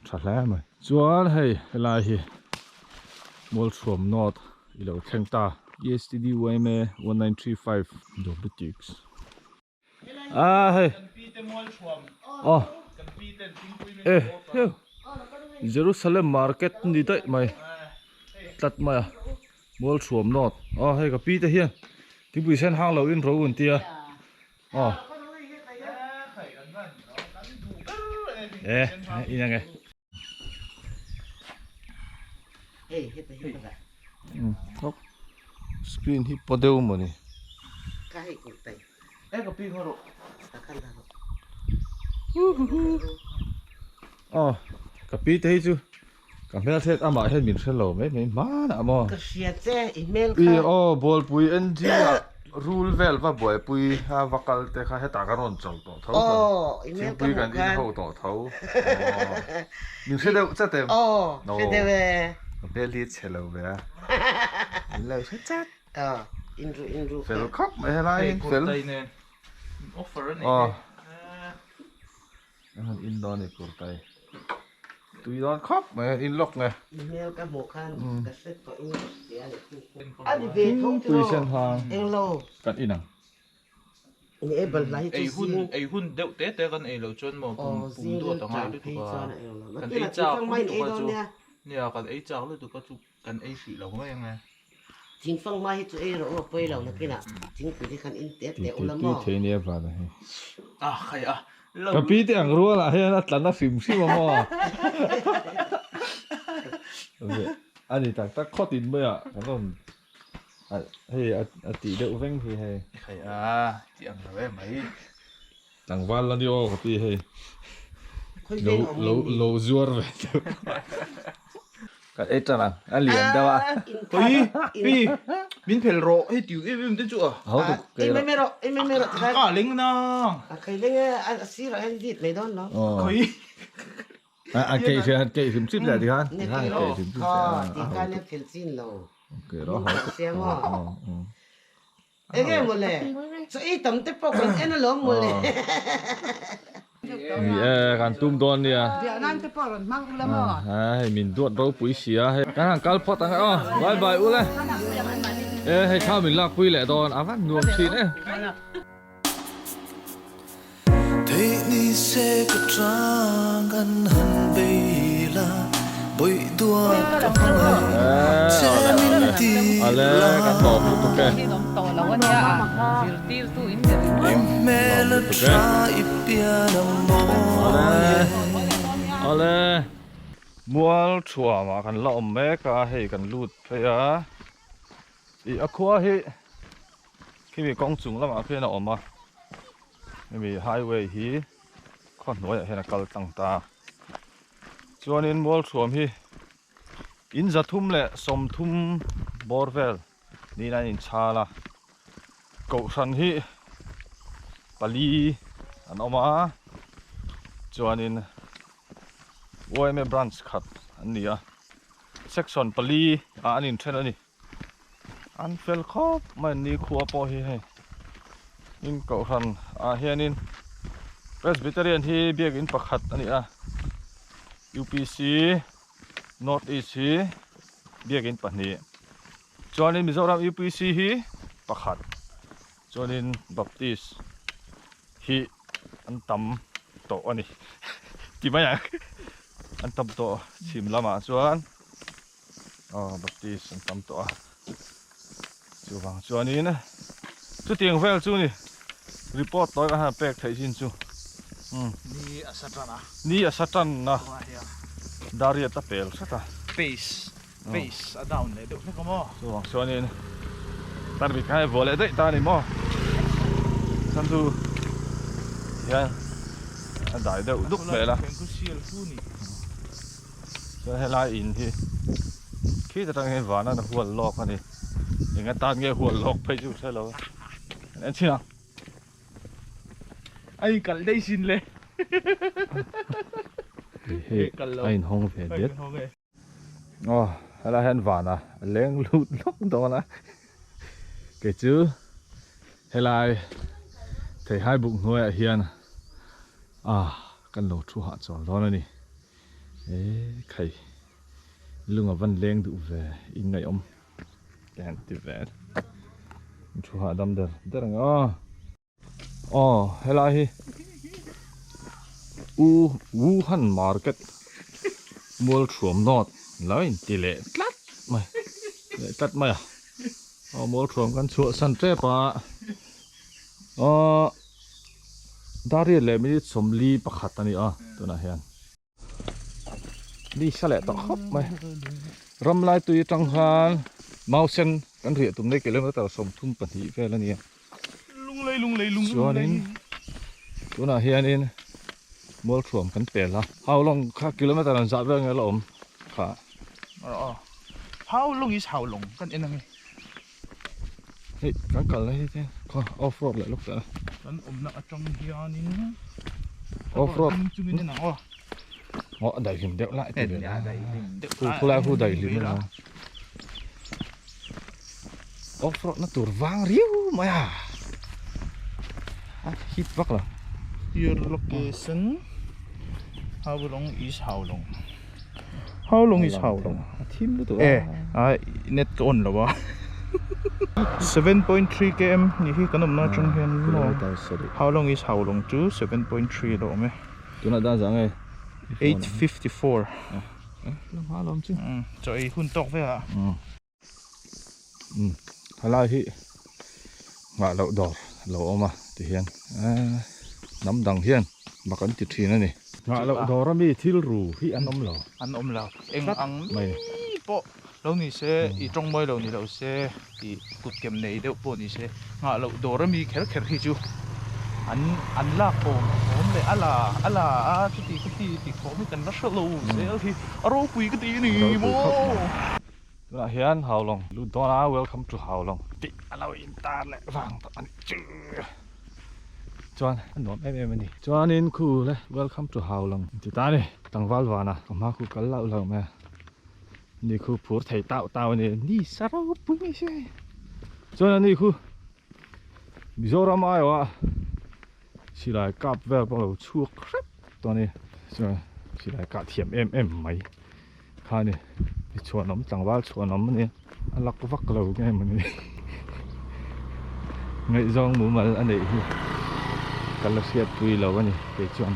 Speaker 1: tha hle mai. Chuan hei helai hi Mualthuam North i lo thleng ta. ESTD YMA 1935 Diabetics. A hei aw e heu Jerusalem market ni daih mai tlat mai a Mualthuam North aw hei ka pi te hian thingpui sen hang lo in ro an tia aw e in ang e. Screen hi paw deuh maw ni? Aw ka pi te hi chu ka hmel hriat amah hian min hre lo mai mai hmanah maw?
Speaker 6: Ka hria che i hmel kha.
Speaker 1: I aw Bualpui NG ah rul vel va buaipui a va kal te kha hetah kan rawn chawl tawh tho kha. Thingpui kan in ho tawh tho. Min hre deuh chat em?
Speaker 6: Aw hre deuh e.
Speaker 1: Ka hmel hi chhe lo ve a. Min lo hre chat.
Speaker 6: Aw in ruh in ruh.
Speaker 1: Fel khawp mai helai hi fel.
Speaker 3: Offer a nei
Speaker 1: Aw. An han in dawn a ni kurtai. Tui dawn khawp mai an in lawk nge.
Speaker 6: I hmel ka hmuh khan ka hre tawh in ka hria leh chu. A ni ve tho
Speaker 1: Thingpui sen hang.
Speaker 6: Englo.
Speaker 1: Kan in ang.
Speaker 6: Ni e balhla hi chu zing.
Speaker 3: Ei hun deuh te te kan ei loh chuan maw pum
Speaker 6: pum
Speaker 3: duat a ngai lutuk a. Kan ei chak lutuk a chu. Nia kan ei chak lutuk a chu kan ei hrih lo mai ang e.
Speaker 6: Thingfang hma hi chu ei rawh u a pawi lo nakinah thingpui te khan in te teh ula maw.
Speaker 1: Tui thei nia vana hi.
Speaker 3: A khai a.
Speaker 1: Ka pi te ang rualah hian a tlan a hrim hrim a maw. A ni tak tak khawt in maiah kan rawn hei a tih deuh veng hi hei.
Speaker 3: Khai a tih ang lo em mai.
Speaker 1: Tlangval la ni aw ka pi hei. Lo lo lo zuar ve deuh. Kan ei tan ang a lian deuh a.
Speaker 3: Oi pi min phel rawh hei tiu em em te chu a.
Speaker 1: Ho tu
Speaker 6: kei rawh. Ei mai rawh ei mai rawh tikhan.
Speaker 3: Ka leng nang.
Speaker 6: A kei leng e a sirah hian dit mai dawn lo.
Speaker 3: Khoi.
Speaker 1: A kei hrim a kei hrim chip leh tikhan. Tikhan a kei hrim chip leh a.
Speaker 6: Tikhan a phel chin lo.
Speaker 1: Kei rawh ho tu.
Speaker 6: Enge mawle, chaw ei tam te pawh kan en alawm mawle.
Speaker 1: Ni e, kan tum dawn nia.
Speaker 4: Biah nan te pawh rawn hmang ula maw?
Speaker 1: Hei min duat ropui si a, hei kan han kal phawt ang e aw, bye bye ule. E hei thla min lakpui leh dawn, a van nuam thin e.
Speaker 7: Theih ni se ka chang an han bei la, bawih duat ka hmangaih che min ti la. I hmel a tha i pian a mawi e.
Speaker 1: Awle mual thuamah kan la awm mek a, hei kan lut phei a, ih a khua hi. Khimi kawng chung lamah khian a awm a, hemi highway hi khaw hnuaiah hian a kal tlang ta a, chuanin Mualthuam hi in 330 bawr vel niin an inchhal a, kohhran hi pali an awm a, chuanin yma branch khat an ni a, section pali ah an inthen a ni. An fel khawp mai ni khua pawh hi hei in kohhran ah hianin Presbyterian hi biakin pakhat a ni a UPC North East hi biakin pahnih chuanin Mizoram UPC hi pakhat chuanin Baptist hi an tam tawh a ni ti mai ang an tam tawh chhim lamah chuan. Aw Baptist an tam tawh a chuvang chuanin chutiang vel chu ni report tawi kan han pek theih chin chu umm
Speaker 3: ni a sa tan a
Speaker 1: ni a sa tan a dariat a pel hret a
Speaker 3: pace pace a down leh deuh hlek a maw
Speaker 1: chuvang chuanin tarmit kha hei vuah leh daih ta a ni maw chhan chu tihian a dai deuh duk hmel a. Chuan helai in hi khit atang hian van a hual lawk a ni eng atan nge hual lawk phei chu hre lo kan en chhin ang.
Speaker 3: A in kalh daih sin le.
Speaker 1: Hei a in hawng ve det. Aw helai hian van a leng lut lawk dawn a kei chu helai theihai buk hnuaiah hian ah kan lo thu hahchawl dawn a ni. E khai lung a van leng duh ve in ngaihawm te han ti ve an thu hahdam der der ang aw aw helai hi u Wuhan market Mualthuam North lo in ti leh tlat mai leh tlat mai a aw Mualthuam kan chhuahsan tep a aw. Dariat leh minute 41 a ni a tunah hian ni sa leh tawh khawp mai ram lai tui atang khan. Mausen kan riah tum na kilometer 32 vel a ni a.
Speaker 2: Lunglei lunglei lunglei.
Speaker 1: Chuanin tunah hianin Mualthuam kan pel a. Haulawng kha kilometer an zah vel nge la awm kha.
Speaker 2: Aw Haulawng is Haulawng kan en ang e.
Speaker 1: Hei kan kalna hi te khaw off road leh lawk teh a.
Speaker 2: Kan awmna atang hianin
Speaker 1: off road
Speaker 2: chungin en ang aw.
Speaker 1: Aw a daihlim deuh lai ti ve
Speaker 2: a daihlim deuh
Speaker 1: lai. Khulai khu daihlim a ni. Off road na tur vang riau mai a. A hit vak lo.
Speaker 2: Your location Haulawng is Haulawng. Haulawng is Haulawng.
Speaker 1: A thim lutuk a.
Speaker 2: E a net ka on lo a. 7.3 km ni hi kan awmna atang hian maw Haulawng is Haulawng chu 7.3 lo awm e.
Speaker 1: Tunah dan zah nge?
Speaker 2: 8:54.
Speaker 1: La hma lawm chu.
Speaker 2: Chaw ei hun tawk vel ah.
Speaker 1: Helai hi nghah loh dawr lo awm a ti hian hnam dang hian mak an ti thin a ni. Nghah loh dawr ami thil ru hi an awm lo.
Speaker 2: An awm lo. Eng ang mi pawh lo ni se, i tawng mawi lo ni lo se, i kut kem nei deuh pawh ni se, nghah loh dawr ami kher kher hi chu an an lak awm awm leh a la a la a chuti khati ti khawm hi kan la hre lo zel hi a ropui ka ti a ni maw.
Speaker 1: Tunah hian Haulawng lut dawn a, welcome to Haulawng tih a lo intar leh vang tawh a ni chu. Chuan a nuam em em a ni. Chuanin khu le welcome to Haulawng inti ta a ni. Tlangval vana ka hma khu kal loh loh mai a. Ni khu phur thei tau tau a ni. Ni sa ropui mai se. Chuan a ni khu Mizoram aiawh a silai kap vel pawh a lo chhuak hrep tawh a ni. Chuan silai kah thiam em em mai kha a ni. Chhuanawm tlangval chhuanawm a ni. A lak vak lo nge maw ni. Ngaihzawng mumal a neih hi ka la hriatpui lo a ni kei chuan.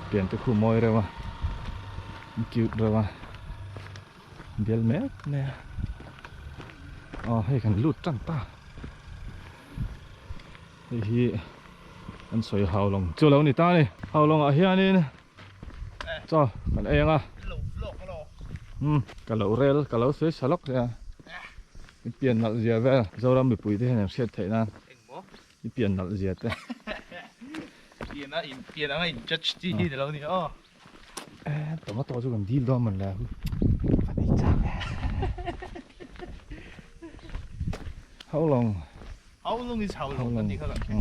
Speaker 1: Pian te khu mawi reuh a, cute reuh a, bial mek mai a. Aw hei kan lut tan ta. Hei hi an sawi Haulawng chu lo ni ta a ni. Haulawngah hianin chaw kan ei ang a. Umm ka lo rel ka lo sawi sa lawk hle a. I pian nalh zia vel Zoram mipui te hian an hriat theih nan. I pian nalh zia te.
Speaker 2: Pian a in pian anga in judge chi hi ni lo ni aw.
Speaker 1: Tomato chu kan dil dawn man le. Kan ei chak e. How long?
Speaker 2: How long is how long kan ti kha kan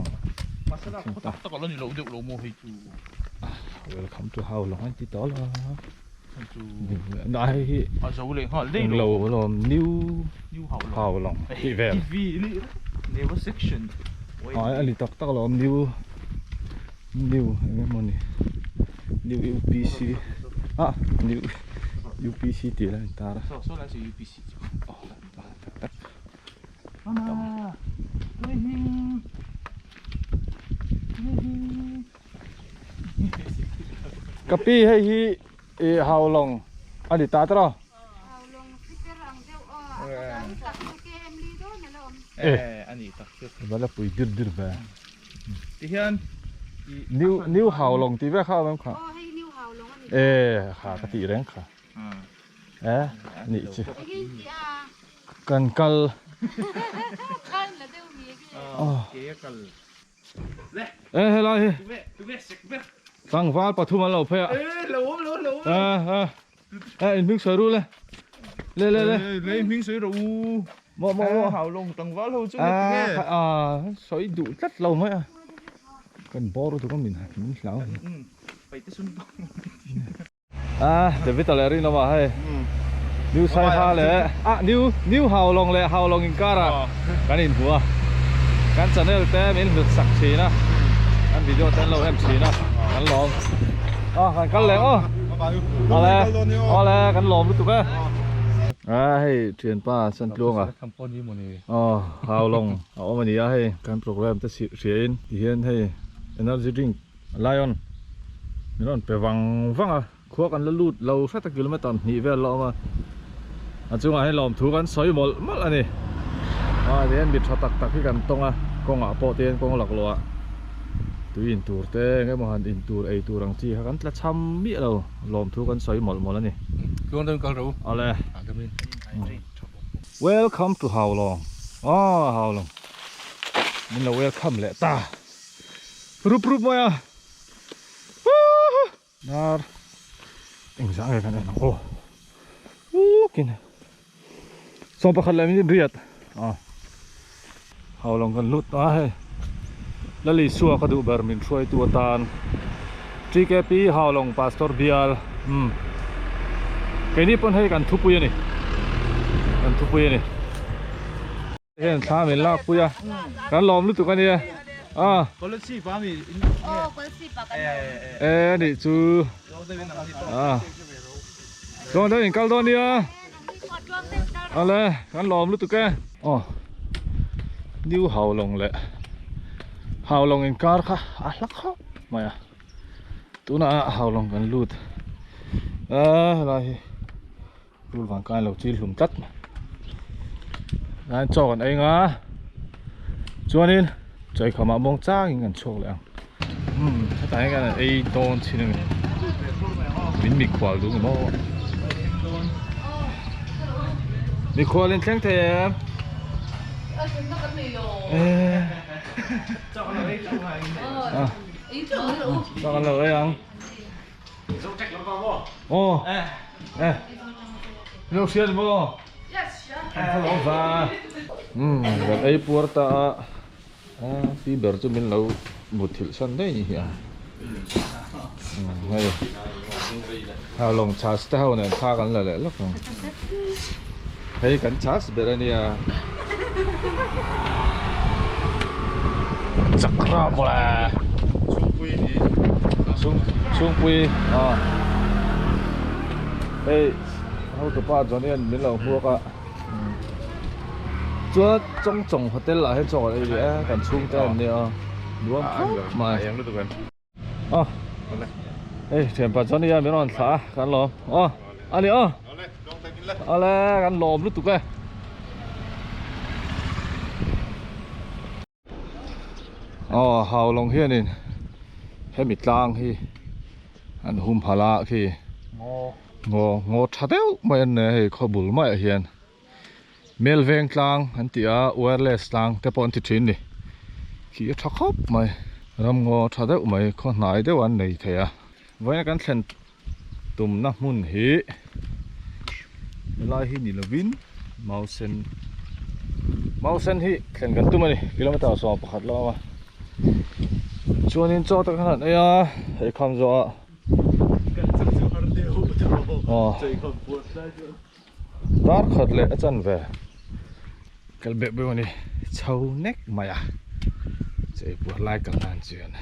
Speaker 2: Masala khaw tak tak a lo ni lo deuh lo maw hei chu.
Speaker 1: Welcome to how long an ti tawh lo. Na hei hi
Speaker 2: a zo leh nghal daih
Speaker 1: lo. Lo lo new how long tih vel.
Speaker 2: TV ni never section.
Speaker 1: Ai a ni tak tak lo new new eng emaw ni new UPC ah new UPC tih la intar a.
Speaker 2: Saw saw lai chu UPC chu.
Speaker 1: Oh tak tak. Ka pi hei hi i Haulawng a ni ta tawh. Va la pui dir dir ve. New New Haulawng tih vel kha a awm em kha? E kha ka tih reng kha. E nih chu. Kan kal. E helai hi. Tlangval pathum an lo phei a. E e e in hming sawi ru le. Le le le.
Speaker 2: Le hming sawi rawh u.
Speaker 1: Maw maw maw.
Speaker 2: Haulawng tlangval ho chu nge tinge.
Speaker 1: A sawi duh tlat lo mai a. Kan bawr lutuk a min min hlau.
Speaker 2: Paite sum tawng.
Speaker 1: A David a leh rinawm ah hei New Saiha leh ah New New Haulawng leh Haulawng inkar ah kan inhmu a kan channel te min hlut sak thin a kan video te an lo en thin a kan lawm a kan kal leh aw awle awle kan lawm lutuk e a hei thianpa Santluanga aw Haulawng a awm a ni a hei kan program te hria in tihian hei energy drink Lion min rawn pe vang vang a, khua kan la lut lo hret a kilometer hnih vel la awm a, a chungah hian lawmthu kan sawi mawlh mawlh a ni. Ah tihian mi tha tak tak hi kan tawng a, kawngah pawh tihian kawng laklawh ah tui in tur te eng emaw han in tur ei tur ang chi kha kan tla cham miah lo, lawmthu kan sawi mawlh mawlh a ni.
Speaker 3: Tluang deuhin kal ro.
Speaker 1: Awle. Welcome to Haulawng aw Haulawng min lo welcome leh ta rup rup mai a Dar engzah nge kan en ang aw ukin 11 leh minute riat a Haulawng kan lut a hei Lali Sua ka duh ber min hruaitu atan TKP Haulawng Pastor Bial umm keini pawn hei kan thupui a ni kan thupui a ni. Heng thla min lak pui a kan lawm lutuk a nia a e anih chu a chuan deuh in kal dawn nia ale kan lawm lutuk e aw new Haulawng leh Haulawng inkar kha a hla khawp mai a tunah Haulawng kan lut a helai hi. Rul vang kai lo chil hlum tlat mai. Tlai chaw kan ei nga chuanin chawikhamah muang changin kan chhuak leh ang. Umm hetah hian kan ei dawn chin a ni. Min mikhual duh maw? Mikhual in thleng thei em? Chaw kan lo ei ang. Aw eh lo hriat maw an kha lo va umm kan ei puar ta a a pi ber chu min lo mutthilh san daih ni hi a umm hei ha lawng chhas te ho nen thla kan la leh lawk ang hei kan chhas ber a nia chakra mawle chhungpui a hei hotupa Johnny an min lo hmuak a chuan chawng chawng hotel ah hian chaw kan ei ve a kan chhungte an nia nuam khawp mai a hei thianpa Johnny a min rawn thlah a kan lawm aw a ni aw awle kan lawm lutuk e. Aw Haulawng hianin hemi tlang hi an hum halh a khi ngaw ngaw tha deuh mai an nei a hei khaw bul maiah hian Melveng tlang an tih a wireless tlang te pawh an ti thin a ni khi a tha khawp mai ram ngaw tha deuh mai khaw hnai deuh an nei thei a vawiin a kan thlen tumna hmun hi helai hi ni lovin mausen mausen hi thlen kan tum a ni kilometer 11 lam a chuanin chaw te khan an ei a hei kham zawh ah aw dar khat leh a chan ve kal beh beh a ni chho nek mai a chei puar lai kal nan chuan.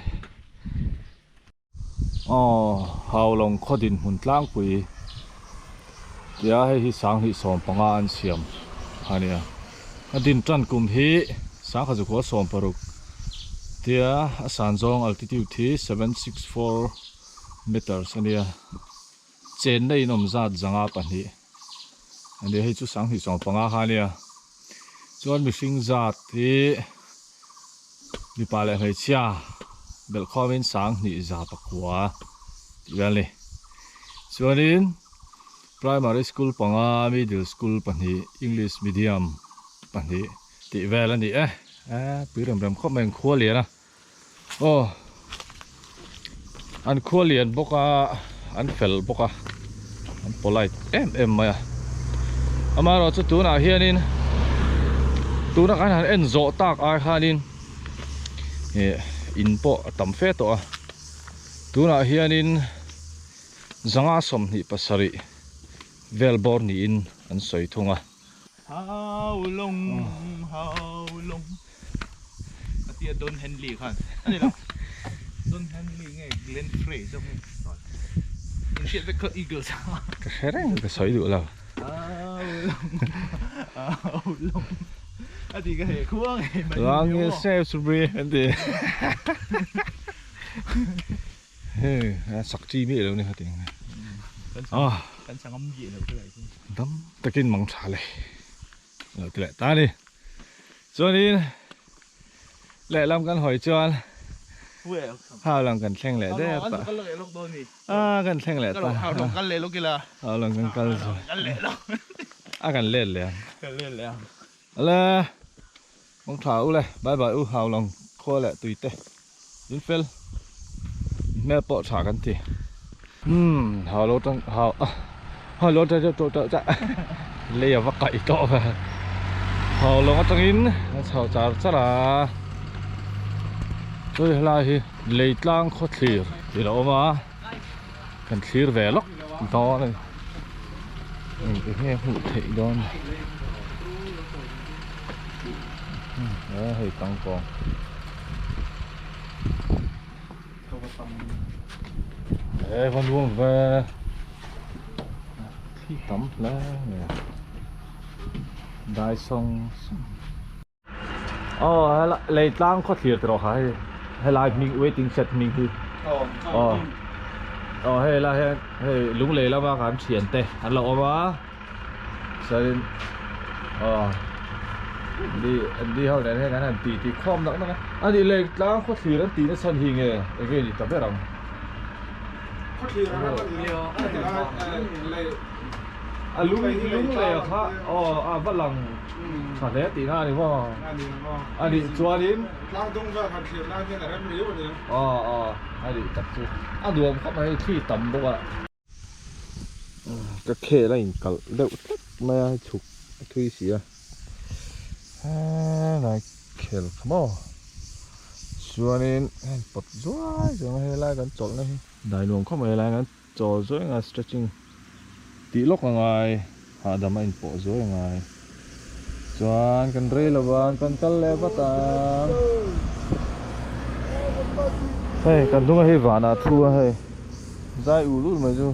Speaker 1: Aw Haulawng khaw dinhmun tlangpui tia hei hi sanghnih 15 an siam a nia a din tan kum hi sangkhat zakua 60 tia a san zawng altitude hi 764 meters a nia chenna in awm zat 502 a nia hei chu sanghnih 15 kha a nia chuan mihring zat hi. Mipa leh hmeichhia belhkhawmin 2100 tih vel a ni. Chuanin primary school panga, middle school pahnih, english medium pahnih tih vel a ni e. Pui rem rem khawp mai an khua lian a. Aw an khua lian bawk a, an fel bawk a, an polite em em mai a. Amaherawhchu tunah hianin tuna kan han en zawh tak ai khanin ih in pawh a tam fe tawh a tunah hianin 527 vel bawr niin an sawi thung a.
Speaker 3: Haulawng Haulawng a tia Don Henley khan a ni lo Don Henley nge Glenn Frey zawk nge in hriat vek kha Eagles a
Speaker 1: ka hre reng ka sawi duh lo
Speaker 3: Haulawng Haulawng a ti ka heh khua ngei mai
Speaker 1: Lang nge Shrewsbury an ti hei a sak chi miah lo ni kha ting
Speaker 3: ah kan sangam miah lo ka lai chu
Speaker 1: dam takin mang tha le lo ti leh ta ni chuanin lehlam kan hawi chuan hau lang kan thleng leh der ta a kan thleng leh ta hau lang kan kal chu A kan let leh ang.
Speaker 3: Kan let leh ang.
Speaker 1: Ale mawng tha u le bye bye u hau lang khua leh tui te in fel hmel pawh tha kan ti. Umm hau lo tang hau hau lo tang tang tang tang lei a va kaih tawh ve hau lawng atangin a chho char char a chu helai hi lei tlang khaw thlir tih a lo awm a kan thlir ve lawk dawn a ni eng nge hmuh theih dawn hei tangkawng. Ê con vuông về thi tắm hle nè dai song oh lei tlang khaw thlir tawh kha hei helai hming waiting shed hming hi oh oh hei lai hian hei lunglei lama kan thian te an lo awm a Chuanin aw ni ni ho nen hian kan han tih tih khawm nak nak a a nih leh tlang khawthlir an tih na chhan hi nge eng nge ni ta ber ang a lung lung leh kha aw a va lang tha hle tih na a ni maw a nih chuanin aw aw a nih tak chu a nuam khawp mai thli tam bawk a. Ka khel a inkalh deuh tlat mai a chhuk a thui si a helai khel kha maw chuanin a in pawt zuai zuai a helai kan chawlhna hi dai nuam khawp mai helai kan chawl zuai anga stretching tih lawk a ngai hahdam a inpawh zuai a ngai chuan kan rei lo va kan kal leh vat ang hei kan hnunga hi vanah thu a hei zai ul ul mai chu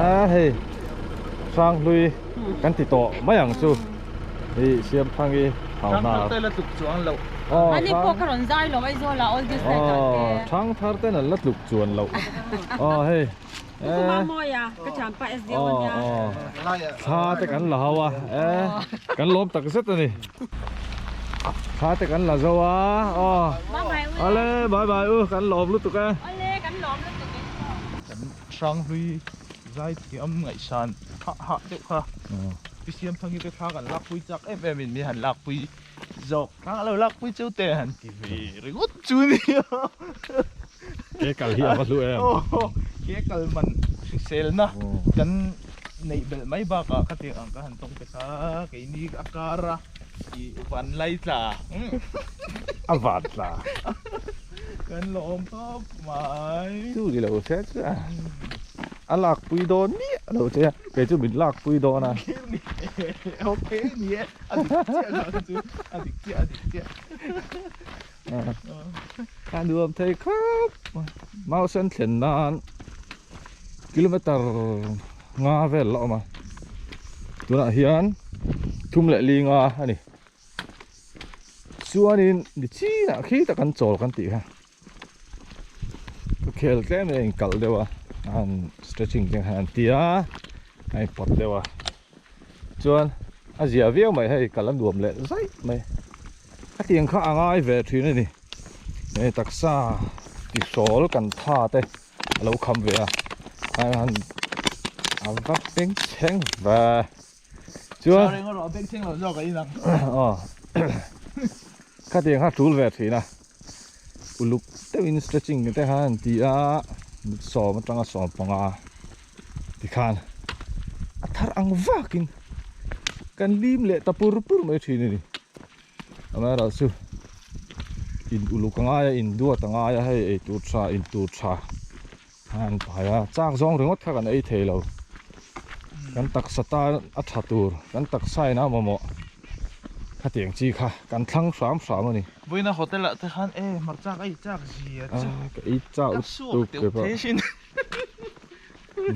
Speaker 1: a hei hranghlui kan ti tawh mai ang chu hei siamthangi hau hna
Speaker 4: Ani pawh ka rawn zai lo Aizawl ah all this night ah te.
Speaker 1: Thang thar ten an la tluk chuan loh. Aw hei.
Speaker 4: Kuma mawi a ka thianpa SDO ania.
Speaker 1: Thla te kan la ho a e kan lawm tak zet ani. Thla te kan la zo a aw. Ale bye bye u kan lawm lutuk e.
Speaker 4: Ale kan lawm lutuk e.
Speaker 3: Kan hranghlui zai thiam ngaihsan hah hah deuh kha. Pi Siamthangi te thla kan lakpui chak em em in min han lakpui Zawk tlang lo lak pui chu te han ti ve ringawt chu nia.
Speaker 1: Ke kal hi a va hlu em.
Speaker 3: Ke kal man hriselna kan neih belh mai bakah khatiang ang ka han tawng te kha keini a kar a i van lai tla.
Speaker 1: A van tla.
Speaker 3: Kan lawm khawp mai.
Speaker 1: Chu ni lo se chu a. A lak pui dawn miah lo che a, kei chu min lak pui dawn a.
Speaker 3: Ok ni e, a dik chiah lo chu, a dik chiah a dik chiah.
Speaker 1: A nuam thei khawp, Mausen thlen nan kilometer nga vel la awm a, tunah hian thum leh li nga a ni. Chuanin ni chinah khi tak an chawl kan tih kha. Ka khel tlem a inkalh deuh a a han stretching te khan an ti a a inpawt deuh a chuan a zia viau mai hei kal a nuam leh zaih mai a tiang kha a ngai ve thin a ni hei taksa tihrawl kan tha te a lo kham ve a a han a va beng chheng ve chuan aw khatiang kha tul ve thin a. Uluk deuhin stretching te khan an ti a sawm atanga 15 tikhan a thar ang vakin kan lim leh ta pur pur mai thin a ni amaherawh chu in uluk a ngai a in duat a ngai a hei ei tur tha in tur tha an pai a chak zawng ringawt kha kan ei thei lo kan taksa tan a tha tur kan taksa in a mamawh khatiang chi kha kan thlang hram hram a ni.
Speaker 3: Vawiina hotel ah te khan e hmarcha ka ei chak zia chu
Speaker 1: ka ei chak
Speaker 3: ka suak deuh thei sin.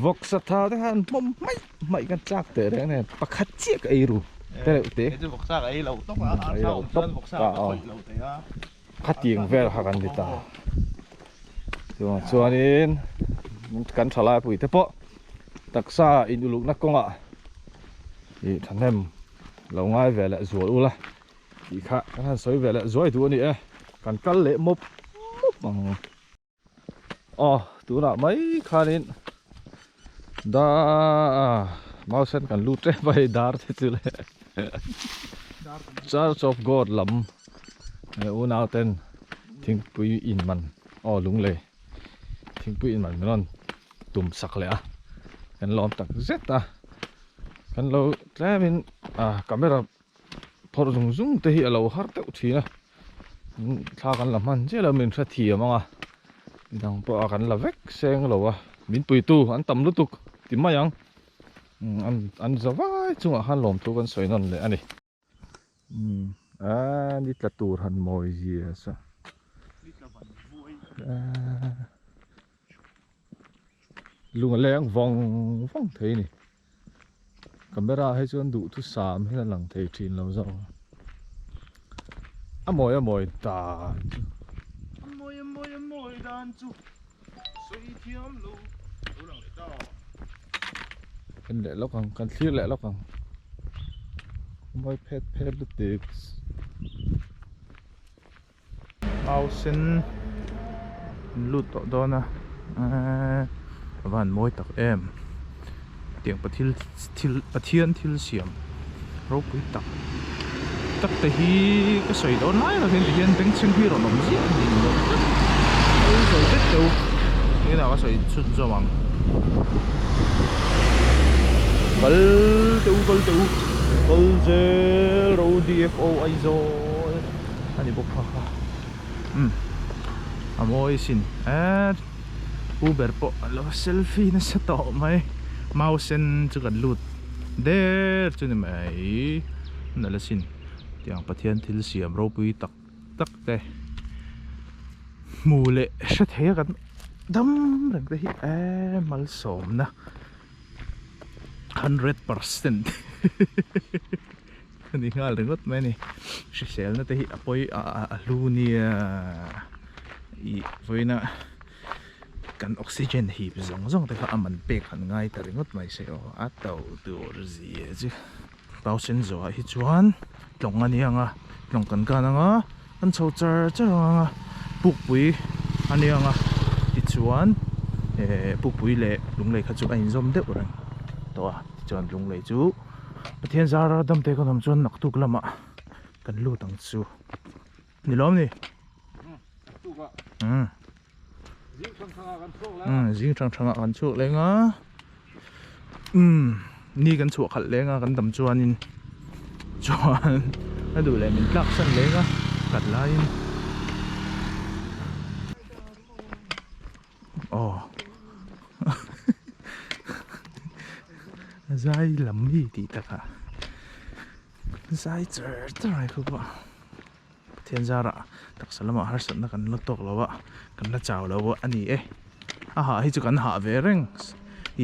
Speaker 1: Vawksa tha te khan hmawm hmaih hmaih kan chak teh reng nen pakhat chiah ka ei ru te reuh te.
Speaker 3: Kei chu vawksa ka ei lo tawp a, arsa awm chuan vawksa ka khawih lo thei a.
Speaker 1: Khatiang vel kha kan ti ta. Chuang chuanin kan thalai pui te pawh taksa in ulukna kawngah ih thahnem lo ngai ve leh zual ula tih kha kan han sawi ve leh zuai duh a ni e. Kan kal leh mawp mawp ang. Aw tunah mai khanin. Da Mausen kan lut tep a hei dar te chu le Church of God lam unau ten thingpui in man aw lunglei thingpui in man min rawn tum sak leh a kan lawm tak zet a kan lo tlemin camera phawrh zung zung te hi a lo har deuh thin a thla kan la hman chiah lo min hrethiam ang a midang pawh a kan la vek seng lo a min puitu an tam lutuk ti mai ang an za vai chungah khan lawmthu kan sawi nawn leh a ni. Umm a ni tla tur han mawi zia sa lung a leng vawng vawng thei a ni camera hi chuan duhthusam hian a lang thei thin lo zawk a a mawi a mawi dan chu
Speaker 3: a mawi a mawi a mawi dan chu sawi thiam lo lo lang leh ta.
Speaker 1: En leh lawk ang kan thlir leh lawk ang mawi phet phet lutuk.
Speaker 2: Mau sen an lut tawh dawn a eee a van mawi tak em tiang pathil thil pathian thil siam ropui tak tak te hi ka sawi dawn lai tak hian tihian bengchheng hi rawn awm ziah a ni lo tlat a sawi vek teuh tunah ka sawi chhunzawm ang kal teuh kal teuh kal zel ro D_F_O Aizawl a ni bawk kha kha umm a mawi sin eee pu ber pawh a lo selfie nasa tawh mai mau sen chu kan lut der chu ni mai nalh asin tiang Pathian thil siam ropui tak tak te hmu leh hre thei a kan dam reng te hi eee malsawmna 100% a ni nghal ringawt mai a ni hriselna te hi a pawi a hlu nia ih vawiina kan oxygen hip zawng zawng te kha a man pek han ngai ta ringawt mai se aw a to tur zia chu pausen zawhah hi chuan tlawng a ni ang a tlawng kan kan ang a kan chho char char ang a pukpui a ni ang a tichuan eh pukpui leh lunglei kha chu a inzawm deuh reng tawh a tichuan lunglei chu Pathian zara dam te kan awm chuan naktuk lamah kan lut ang chu ni lawm ni. Zing thang thangah kan chhuak leng a ni kan chhuah khalh leng a kan dam chuanin chuan a duh leh min tlak san leng a khat laiin aw zai lam hi tih takah zai char char ai khaw pawh. Pathian zarah taksa lamah harsatna kan la tawk lo a, kan la chau lo a ni e. A hah hi chu kan hah ve reng,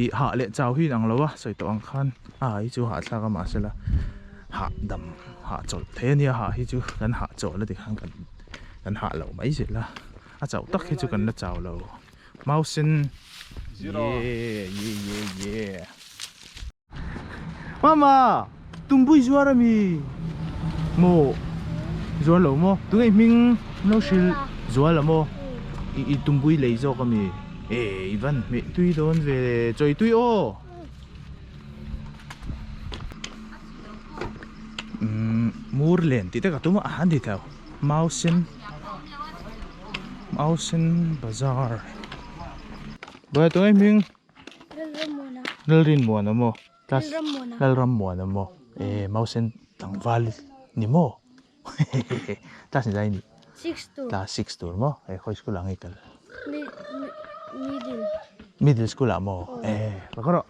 Speaker 2: ih hah leh chau hi inang lo a, sawi tawh ang khan a hah hi chu hahthlak a mahsela hah dam hah chawlh thei a nia hah hi chu kan hah chawlh a ti khan kan kan hah lo mai zel a, a chauh tak hi chu kan la chau lo. Mausen ye ye ye ye. Mama tumpui zuar ami maw zuar lo maw tunge i hming lo hrilh zual a maw i i tumpui lei zawk ami e i van hmeh tui dawn ve chawi tui aw umm mur len tih te ka tum a a han ti thei mausen mausen bazar bawiha tunge i hming. Lalrinmuana maw? Lalrammuana maw? Eh Mausen tlangval ni maw? Class ni zai ni? Class 6 tur maw? Eh khawi school ah nge kal?
Speaker 8: Middle.
Speaker 2: Middle school ah maw? Eh ka rawh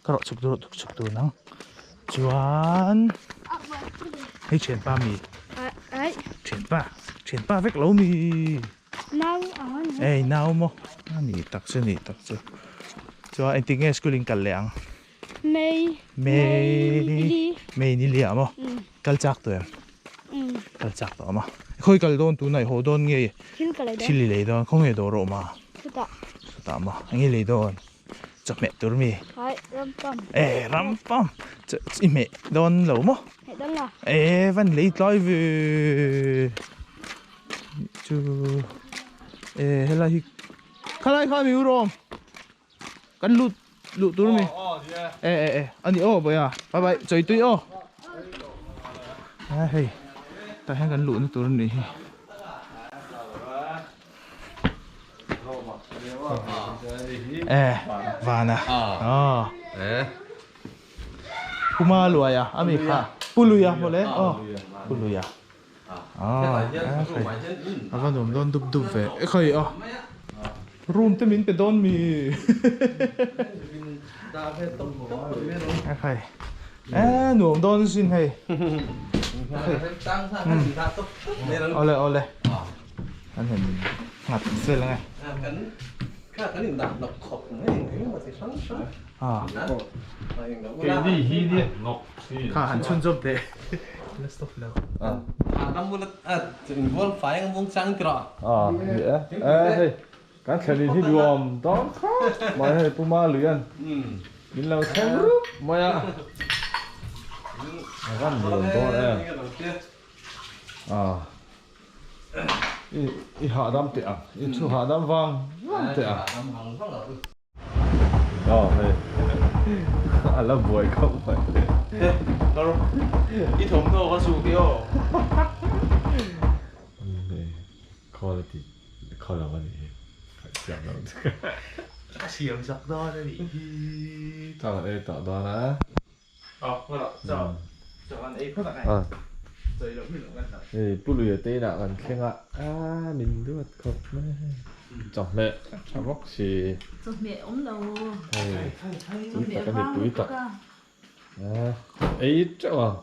Speaker 2: ka rawh chhuk tur chhuk tur nang. Chuan hei thianpa mi? Thianpa thianpa vek lo mi?
Speaker 8: Nau ang a ni.
Speaker 2: Ei nau maw? A ni tak chu ni tak chu. Chuan engtik nge school in kal leh ang?
Speaker 8: May.
Speaker 2: May.
Speaker 8: Ni li.
Speaker 2: May ni li ah maw? Kal chak tawh em? Kal chak tawh maw? Khawi kal dawn tunah i haw dawn nge?
Speaker 8: Thil ka lei dawn.
Speaker 2: Thil i lei dawn. Khawnge dawr rawh ma?
Speaker 8: Chutah.
Speaker 2: Chutah maw? Eng i lei dawn? Chawhmeh tur mi?
Speaker 8: Hai, rampam.
Speaker 2: Eh, rampam. I hmeh dawn lo maw?
Speaker 8: Hmeh dawn lo.
Speaker 2: Eh, van lei tlai ve. Chu eh helai hi khalai kha mi u rawm kan lut
Speaker 3: Luh tur mi. E e e ani aw bawiha bye bye chawi tui aw. A hei tah hian kan luhna tur anih hi. E vana aw. Puma luaia ami kha Puluia mawle aw Puluia. A va nuam dawn dup dup ve e khawi a room te min pe dawn mi e khai e nuam dawn sin hei awle awle an han nghat vel ange kha han chhunzawm teh. La stop lo.
Speaker 1: A ni e. E hei kan thlen in hi nuam dawn khawp mai hei Puma lui an min lo thleng rup mai a. A van nuam dawn em. A i i hahdam teh ang i thu hahdam vang vang teh ang. Aw hei a la buai khawp mai.
Speaker 3: Kar i thawmhnaw ka su khi aw.
Speaker 1: Hei khawl a ti khawl lo a nih hi khaih siam lo chu.
Speaker 3: A siam zak dawn a nih hi.
Speaker 1: Chaw kan ei tawh dawn a.
Speaker 3: Aw khawl ah chaw chaw kan ei phawt ang e. Chawi loh hi lo kan hlauh.
Speaker 1: Hei Pu Luia te inah kan thleng a a min duat khawp mai. Chawhmeh a tha bawk si.
Speaker 4: Chawhmeh awm lo.
Speaker 1: Hei tui tak a ni tui tak. Ei teuh ang.